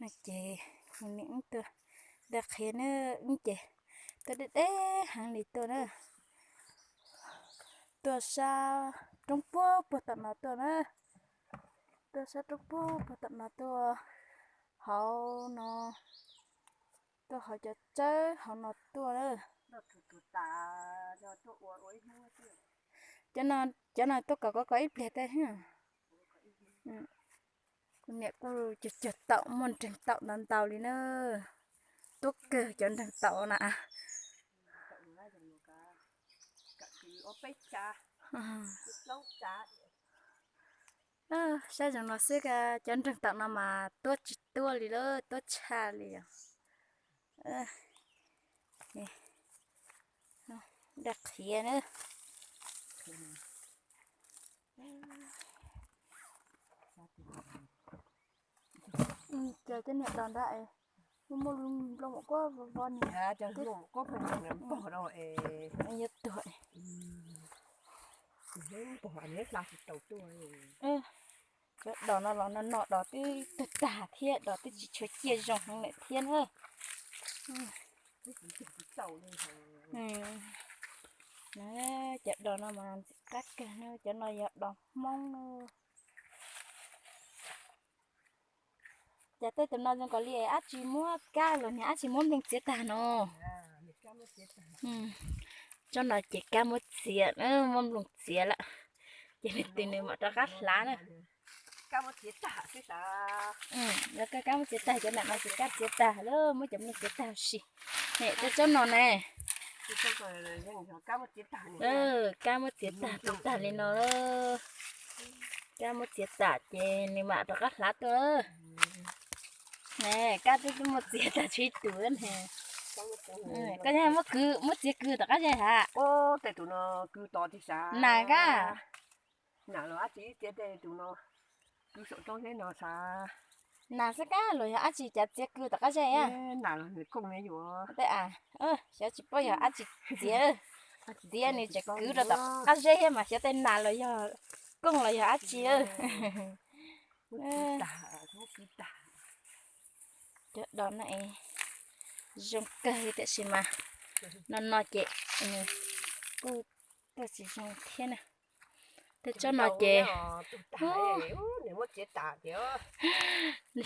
Ces niam wb tuaj, dag qhiav na, wb ces tuaj deb deb heev li tuaj na. Tuaj sab roob puag puag tom no tuaj na. Tuaj sab roob puag puag tom no tuaj, hauv no, tuaj hauv cov tsawb hauv no tuaj na. Cov no, cov no tuaj kom kov kov ib pliag teb. Kuv niam kuj cog cog taum, muaj nreeg taum ntau ntau li na. Tuab kawg cov nreeg taum na. Saib zoo no xwb, cov nreeg taum no mas tuab tsis tuab li lawm, tuab tshaj li os. Dag qhiav na. Ces cov niam dos nrad es muaj muaj nplooj maum kuab vov vov ni. Yog tuag, cov dos no los no no dos twb tuag tag thiab, dos twb tsis tshua ciaj zoo heev lawm thiab na. Cov dos no mas ntxim qab kawg na, cov no yog dos Hmoob na. Cas tej tus no zoo kawg li, dab tsi muab kab los niag dab tsi muab nplooj txiav tag no. Tsob no ces kab muab txiav, muab nplooj txiav lawm, ces nws twb nws mam rov qab hlav na. Los kab muab txiav tag, cov nram no ces kab txiav tag lawm, muab cov nplooj txiav tag si. Niam, cov tsob no ne, kab muab txiav tag, tag tag li no. Kab muab txiav tag ces nws mam rov qab hlav tuaj. Ne, kab twb muab txiav tag tsis tus ne. Koj muab kwv, muab txiav kwv tom qab ze ha. Nas kab. Nas xwb kab los yog dab tsi cav txiav kwv tom qab ze a? Xyov tsis paub yog dab tsi txiav, txiav nws tseem kwv rau tom qab zeb thiab mas xyov tej nas los yog kooj los yog dab tsi. Cov dos no es zoo kawg li tiam sis mas no no ces nws kuj tuaj tsis zoo thiab na. Tej tsob no ces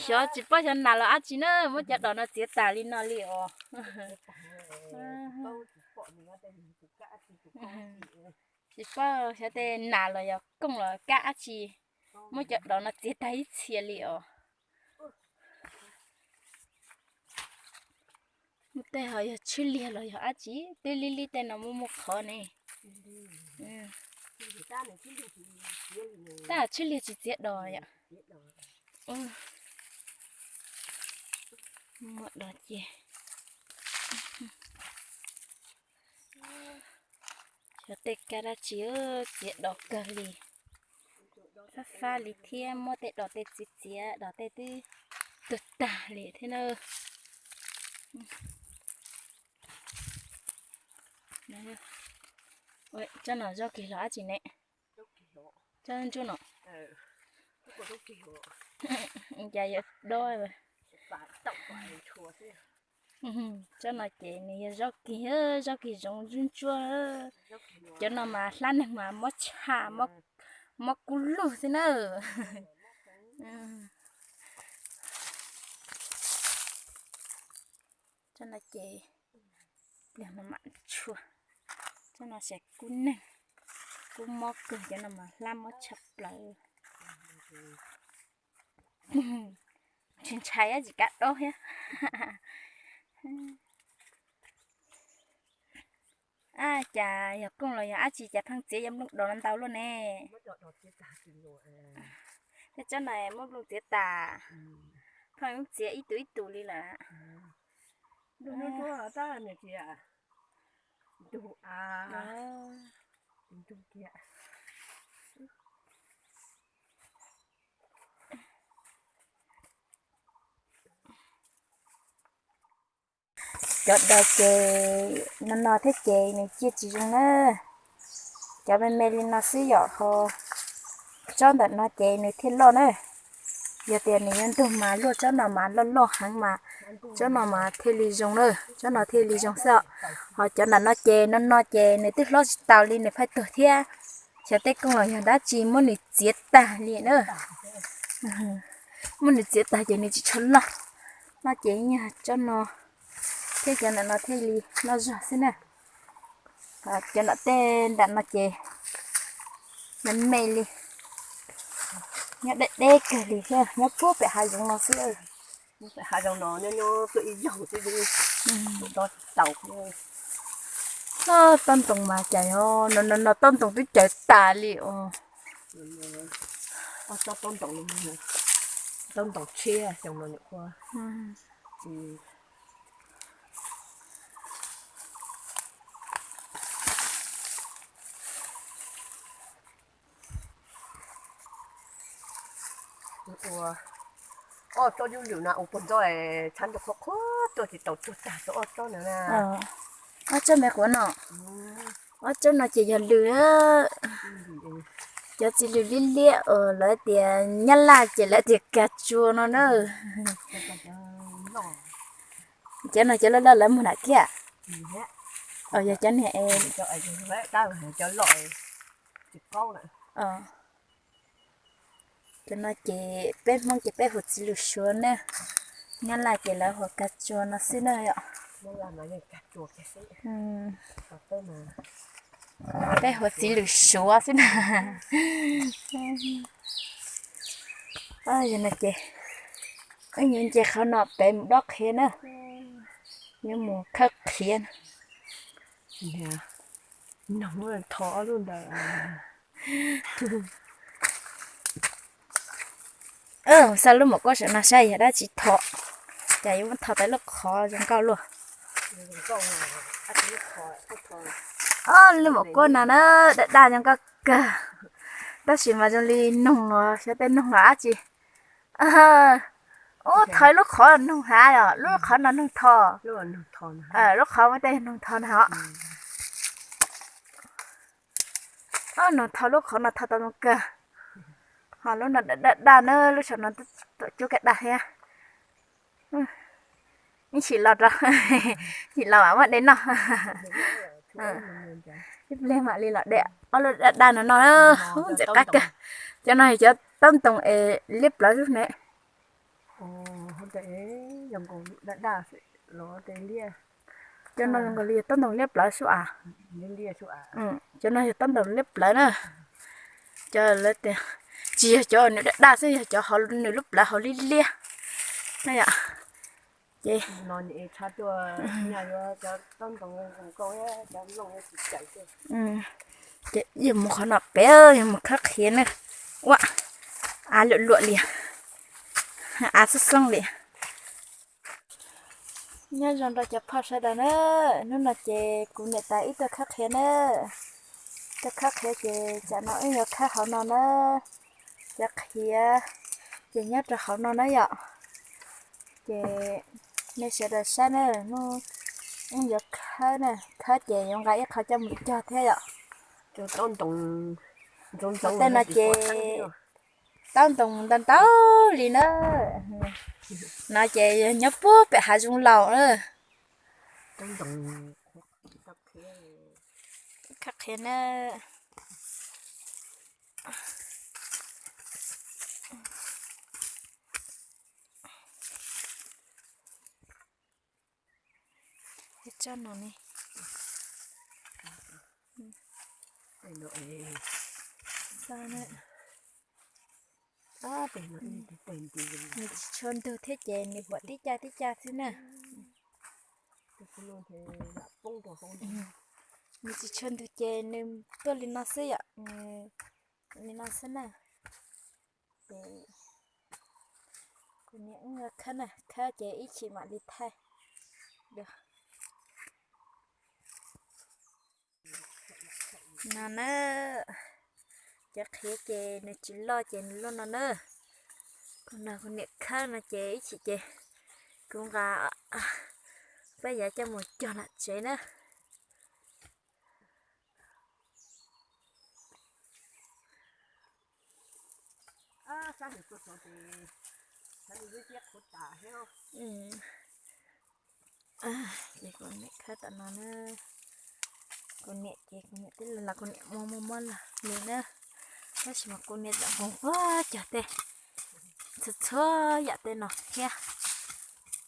xyov tsis paub xyov nas los dab tsi na, muab cov dos no txiav tas li no li os. Tsis paub xyov tej nas los yog kooj los kab dab tsi, muab cov dos no txiav tag ib txhia li os. Muaj tej ho yog tswb liag los yog dab tsi, twb lib lib tej no muaj muaj qhov ne. Tab tswb liag tsis txiav dos yom. Muaj dos ces xyov tej kab dab tsi txiav dos kawg li. Fab fab li thiab, muab tej dos tej txiav txiav, dos tej twb tuag tag li thiab na. Tsob no zaub kig los dab tsi ne? Tsob ntsuab no. Cas yuav dob. Tsob no ces nws yog zaub kig, zaub kig zoov ntsuab ntsuab. Cov no mas hlab neeg mas muab tshaj, muab kub lug xwb na. Tsob no ces pliag no mam tshua. Tsob no ces kub neeg, kub mob kawg, cov no mas hlab mob tshaj plaws. Ntshai ntshai tsis kam dob thiab. Ab, cas yog kooj los yog dab tsi cas pheej txiav cov nplooj dos no ntau luaj ne? Tej tsob no muab nplooj txiav tas, pheej txiav ib tug ib tug li lawm. Cov dos ces no no thiab ces nws ciaj tsis zoo na. Cov me me li no xwb yom, ho tsob ntawm no ces nws thiaj loj na. Yog tias nws yuav ntug mas luaj tsob no mas loj loj heev mas tsob no mas thiaj li zoo na, tsob no thiaj li zoo xwb. Ho cov nram no ces no no ces nws twb hlob tsis taus li nws pheej tuag thiab. Xyov tej kooj los yog dab tsi muab nws txiav tag li na. Muab nws txiav tag ces nws tsis tshua loj. No ces yog tsob no thiab cov nram no thiaj li loj zog xwb na. Cov nram tej nram no ces me me li, nyob deb deb kawg li thiab, nyob puag pem hav zoov no xwb. Hav zoov no nyob nyob tuaj ib zaug xwb, tsis tau. Taub ntoos mas cas no no no taub ntoos twb cawv tas li os. Taub ntoos, taub ntoos tshiab xyoo no nyuam qhuav. Ua ob tsob dub lwm no ua puag ntxob, txhab ntoo qhuav qhuav tuaj tsis tau tuag tag tau ob tsob no na. Ob tsob me quav no, ob tsob no ces yog lwm. Cov txiv lwm liab liab uas lawv tias nyab laj ces lawv tias kag tsua no na. Cov no cov loj loj lawv muag nram kiag. Yog cov niag es cov no ces peb Hmoob ces peb hu txiv lwm suav na, nyab laj ces lawv hu kag tsua no xwb na yom. Peb hu txiv lwm suav xwb na. Yog no ces wb yuav nce qhov no pem mus dob qhiav na, yuav mus khawb qhiav. Noog tho ob lub ntawd. Xa lub maum kuab saum no saib yog dab tsi tho, cas yuav muab tho tau lub qhov zoo nkauj luaj. Ob lub maum kuab no na, daj daj zoo nkauj kawg, tab sis mas zoo li noog los xyov tej noog los dab tsi. Ub, tho ib lub qhov noog hnav os, lub qhov no noog tho. Lub qhov muaj tej noog tho na os. Noog tho lub qhov no tho tau zoo kawg. Ho lub no daj daj na, lub saum no tuaj cuab kaj daj thiab. Ib chim los rau, chim los mam muab de noj. Ib pliag mam li los de ob lub daj daj no no. Ntxim qab kawg. Cov no yog cov taub ntoos es liab plawv xwb ne. Cov no zoo nkaus li yog taub ntoos liab plawv xwb as. Cov no yog taub ntoos liab plawv na. Cov lawv tias tsis yog cov nws daj daj xwb, yog cov hauv nws lub plawv hauv liab liab na yom. Ces ces yuav mus qhov no pem, yuav mus khawb qhiav na. Ua, av luam luam li, av xoob xoob li. Nyob zoo rau cov phooj sawv daws na, hnub no ces kuv niam tais wb tuaj khawb qhiav na. Tuaj khawb qhiav ces tsam no wb yuav khawb hauv no na. Cov qhiav ces nyob rau hauv no na yom. Ces nej sawv daws saib na, hnub wb yuav khawb na, khawb ces yuav nqa ib qho coj mus cog thiab yom. Tej no ces taub ntoos ntau ntau li na. No ces nyob puag pem hav zoov laus na. Khawb qhiav na. Tsob no ne. Nws tsis tshua ntug thiab ces nws pom tib cag tib cag xwb na. Nws tsis tshua ntug ces nws tuaj li no xwb yom, li no xwb na. Ces kuv niam wb khawb na, khawb ces ib chim mam li thaij dua. No na, cov qhiav ces nws tsis loj ces nws loj no na. Kuv no kuv niam khawb no ces ib chim ces kuv nqa peb yav coj mus cog nram tsev na. Ces kuv niam khawb tom no na. Kuv niam ces kuv niam twb los, kuv niam muaj muaj mob los li na. Tab sis mas kuv niam txawm nqhis nqhis cog tej, txhua txhua yam tej no thiab.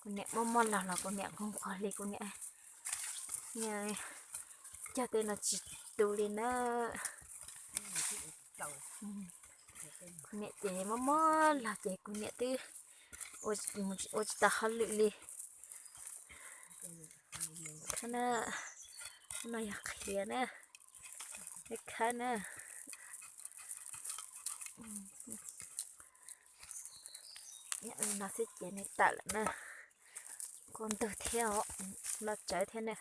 Kuv niam muaj mob los los kuv niam nqhis nqhis li kuv niam, cog tej no tsis tu li na. Kuv niam ces mob mob los ces kuv niam twb ua tsis tau hauj lwm li. Khawb na, no yog qhiav na, khawb na. No xwb ces nws tawm lawm na. Kuj ntug thiab os, los tsawv thiab na.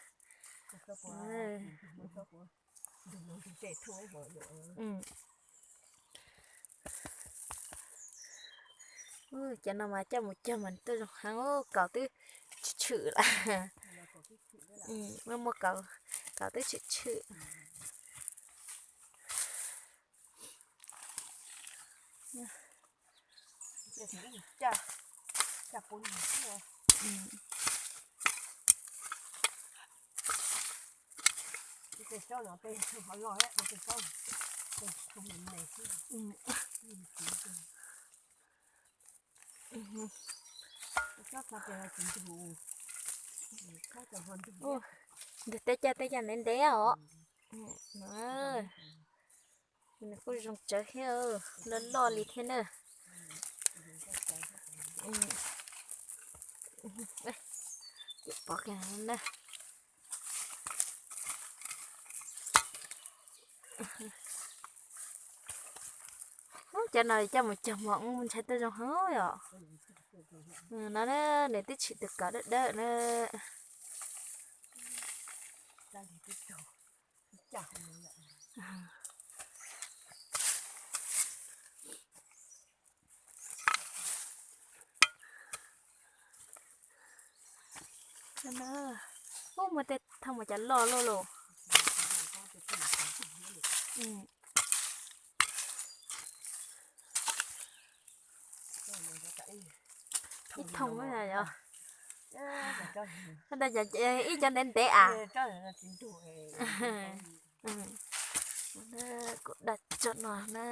Cov no mas coj mus cog mas tuaj zoo heev, kaus twb tshwm tshwm lawm. Muaj muaj kaus, kaus twb tshwm tshwm. Ntug tej caj tej caj ntev ntev os. Nws kuj zoo tsawv thiab, loj loj li thiab na. Ces pov kiag na. Cov no coj mus cog mos ntshai tuaj zoo heev os. No na, nws twb tshwm tus kaus dawb dawb na. Ub, muaj tej thooj mas cas loj loj los. Ib thooj yog, ib cov ntev ntev as. Kuv dag tso no na.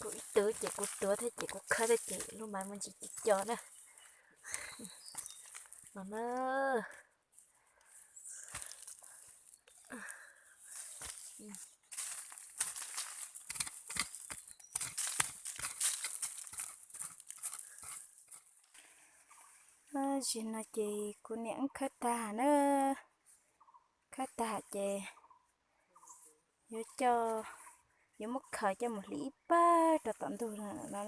Kuv ib tug ces kuv tuav thiab ces kuv khawb thiab ces lub maiv muaj ntsis co na. No na. Zim no ces kuv niam wb khawb tag na, khawb tag ces yuav coj, yuav muab khaws coj mus hliv ib pawg rau tom ntug no na.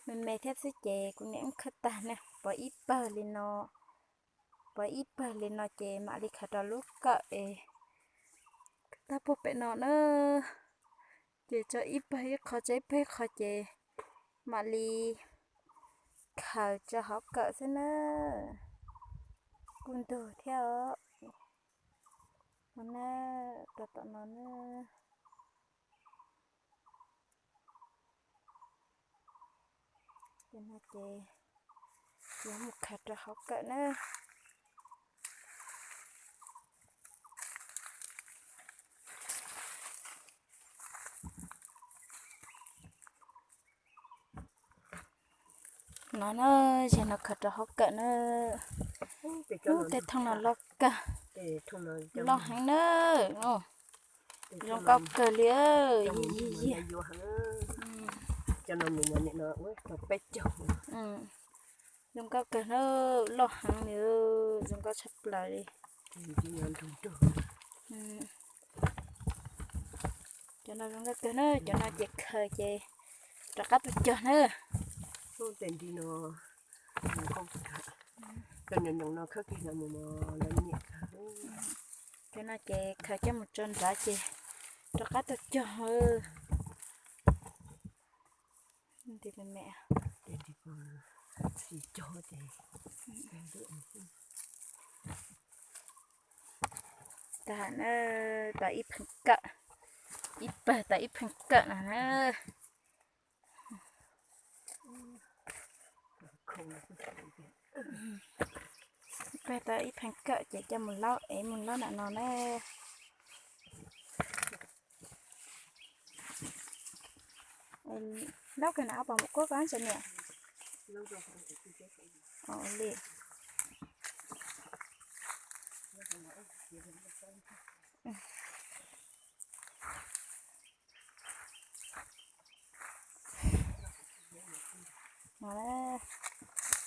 Me me thiab xwb ces kuv niam wb khawb tag na, pov ib pawg li no, pov ib pawg li no ces mam li khaws rau lub kawm es tag puag pem no na. Ces tso ib pawg ib qho, tso ib pawg ib qho ces mam li khaws tso hauv kawm xwb na. Kuj ntug thiab os. No na, rau tom no na. Ces no ces yuav mus khaws rau hauv kawm na. No na, ces no khaws rau hauv kawm na. Ub, tej thooj no loj kawg, loj heev na. Zoo nkauj kawg li, yig yig. Zoo nkauj kawg na, loj heev li, zoo nkauj tshaj plaws li. Cov no zoo nkauj kawg na, cov no ces khaws ces rov qab tuaj cog na. Cov no ces khaws coj mus tso nrad ces rov qab tuaj cog. Nti me me. Tsis cog ces. Tag na, tau ib pheej kawm, ib pawg tau ib pheej kawm no na. Ib pawg tau ib pheej kawm ces coj mus laub es mus laub nram no na. Laub kawg na, ob pom mus kuab koj ntse niam. Li.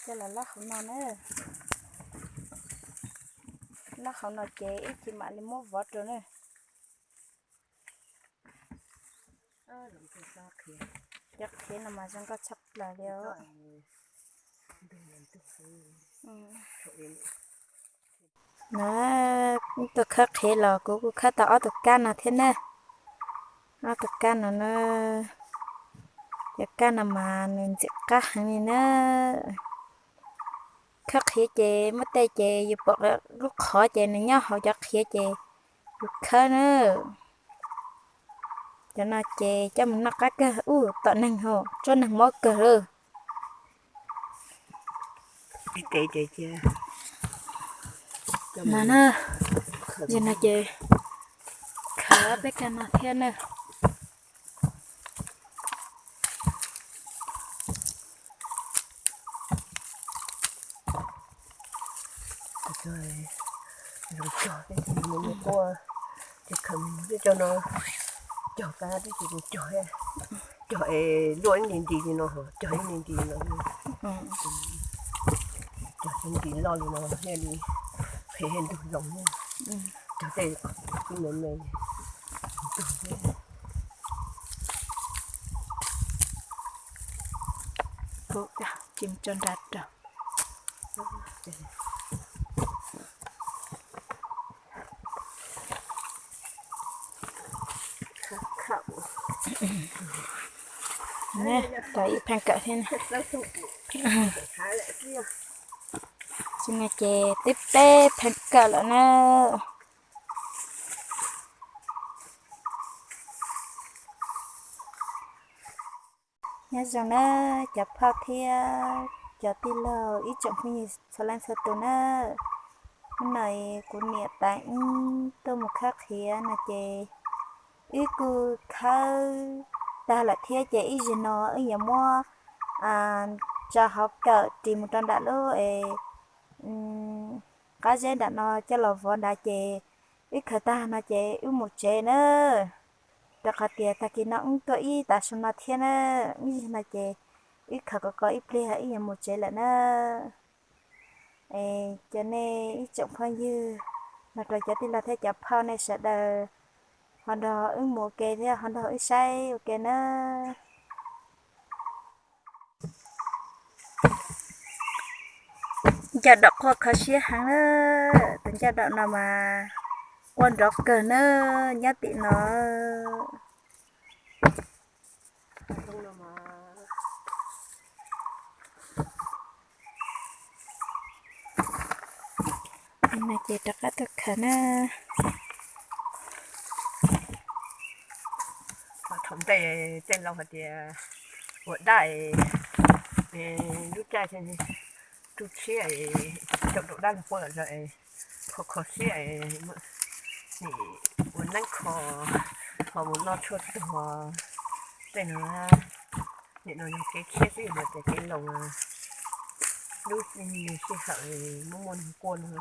Coj los lab hauv no na. Lab hauv no ces ib chim mam li muab vov rau na. Cov qhiav no mas zoo nkauj tshaj plaws li os. Na, tuaj khawb qhiav los kuv kuj khawb tau ob tug kab no thiab na. Ob tug kab no na, cov kab no mas nws ntxim qab heev li na. Khawb qhiav ces muaj tej ces yus pom lub qhov ces nws nyob hauv cov qhiav ces yus khawb na. Cov no ces coj mus noj qab kawg, ub tom neeg hos tsuab neeg mob kawg lawm. No na, yog no ces khawb peb kab no thiab na. Zoo cog, ces mus mus quaj, ces khawm mus tej cov no cog kab, tej ces mus cog, cog es luaj ib nti nti li no, cog ib nti nti li no, cog ib nti loj li no thiaj li qhiav ntug zoo, cog tej me me ntug thiab. Tsis tso nra rau. Tau ib pheej kawm thiab na. Tsis ne ces twb peb pheej kawm lawm na. Nyob zoo na cov phauj thiab cov tij laug ib tsoom phooj ywg txhua leej txhua tus na. Hnub no kuv niam tais wb tuaj mus khawb qhiav no ces wb kuj khawb tag lawm thiab ces ib zaug no wb yuav muab tso hauv kawm ris mus rau nram lub es qab zeb nram no coj los vov nrad ces wb khawm tag no ces wb mus tsev na. Rau qhov tias tag kis no wb tuaj ib tav su no thiab na, ib zaug no ces wb khawm kom kawg ib pliag wb yuav mus tsev lawm na. Es cov nej ib tsoom phooj ywg, los rau cov tij laug thiab cov phauj nej sawv daws ho nrog wb mus ua ke thiab ho nrog wb saib ua ke na. Ncauj daum quaj kho siab heev na, tus ncauj daum no mas quaj nrov kawg na, nyob tim no. No ces rov qab tuaj khawm na. Thaum ntej tej laus hais tias ua dab, lub caij tub tshiab, caum daum dab los quaj zom zaws, kho kho siab, nim ua neeb kho, ho mus noj tshuaj tuag. Tej no, nim no yog kev tshiab xwb, yog tias kev laus, lub nyuag sij hawm muaj muaj neeg quaj no,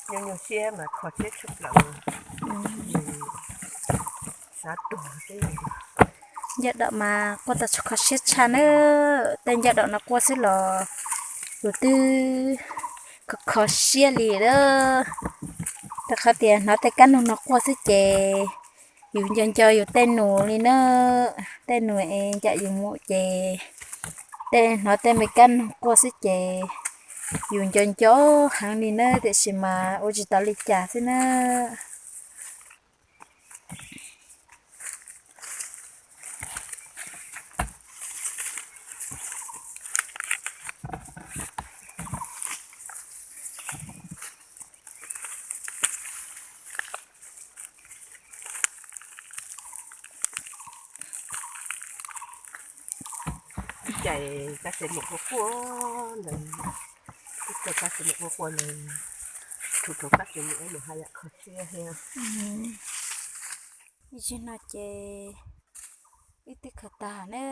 nyuaj nyuaj siab mas kho siab tshaj plaws, xav tuag xwb. Ncauj daum mas quaj tau kho siab tshaj na, tej ncauj daum no quaj xwb los yus twb kho kho siab li lawm. Rau qhov tias hnov tej kab noog no quaj xwb ces yus nco nco yus tej nus li na, tej nus es ncaim yus mus ces tej hnov tej me kab noog quaj xwb ces yus nco nco heev li na, tiam sis mas ua tsis tau li cas xwb na. cais kab xev mus quaj quaj ntawd, ib co kab xev mus quaj quaj ntawd, rhuav rhuav kab xev mus mus haj yam kho siab thiab. Ib zaug no ces wb twb khaws tag na,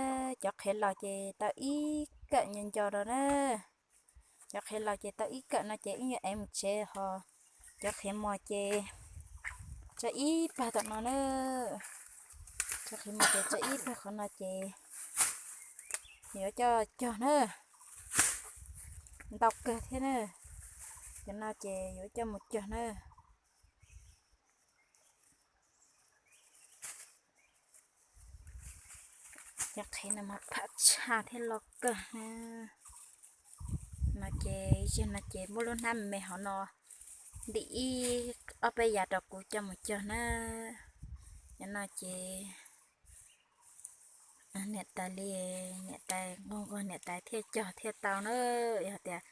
cov qhiav laus ces tau ib kawm nco nco rau na. Cov qhiav laus ces tau ib kawm no ces wb yuav ev mus tsev ho. Cov qhiav mos ces tso ib pawg tom no na. Cov qhiav mos ces tso ib pawg qhov no ces yuav coj cog na. Ntau kawg thiab na. Cov no ces yuav coj mus cog na. Cov qhiav no mas pham tshaj thiab loj kawg na. No ces ib zaug no ces muab lub hnab me me hauv no ntim ib ob peb yav rau kuv coj mus cog na. Cov no ces niam tais li, niam tais nquag nquag niam tais thiaj cog thiaj tau na. Yog tias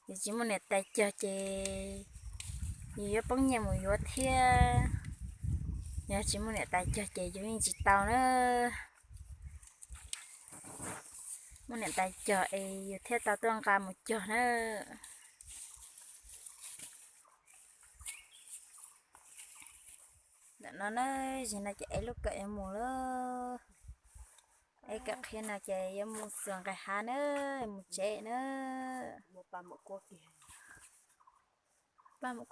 yus tsis muaj niam tais cog ces yus yuav poob nyiaj mus yuav thiab. Yog tsis muaj niam tais cog ces yus yeej tsis tau na. Muaj niam tais cog es yus thiaj tau tuaj nqa mus cog na. Ntawm no na, zaum no ces ev lub kawm yuav mus lawm. Ev kawm qhia no ces yuav mus xuas nqaij hav na, mus tsev na. Paj mus kuaj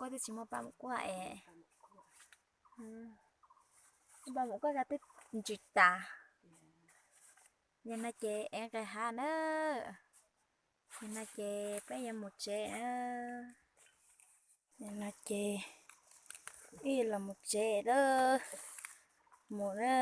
twb tsis muaj paj mus kuaj es. Paj mus kuaj twb ntsis tas. Zaum no ces ev nqaij hav na. Zaum no ces peb yuav mus tsev na. Zaum no ces wb los mus tsev lawm. Mus na.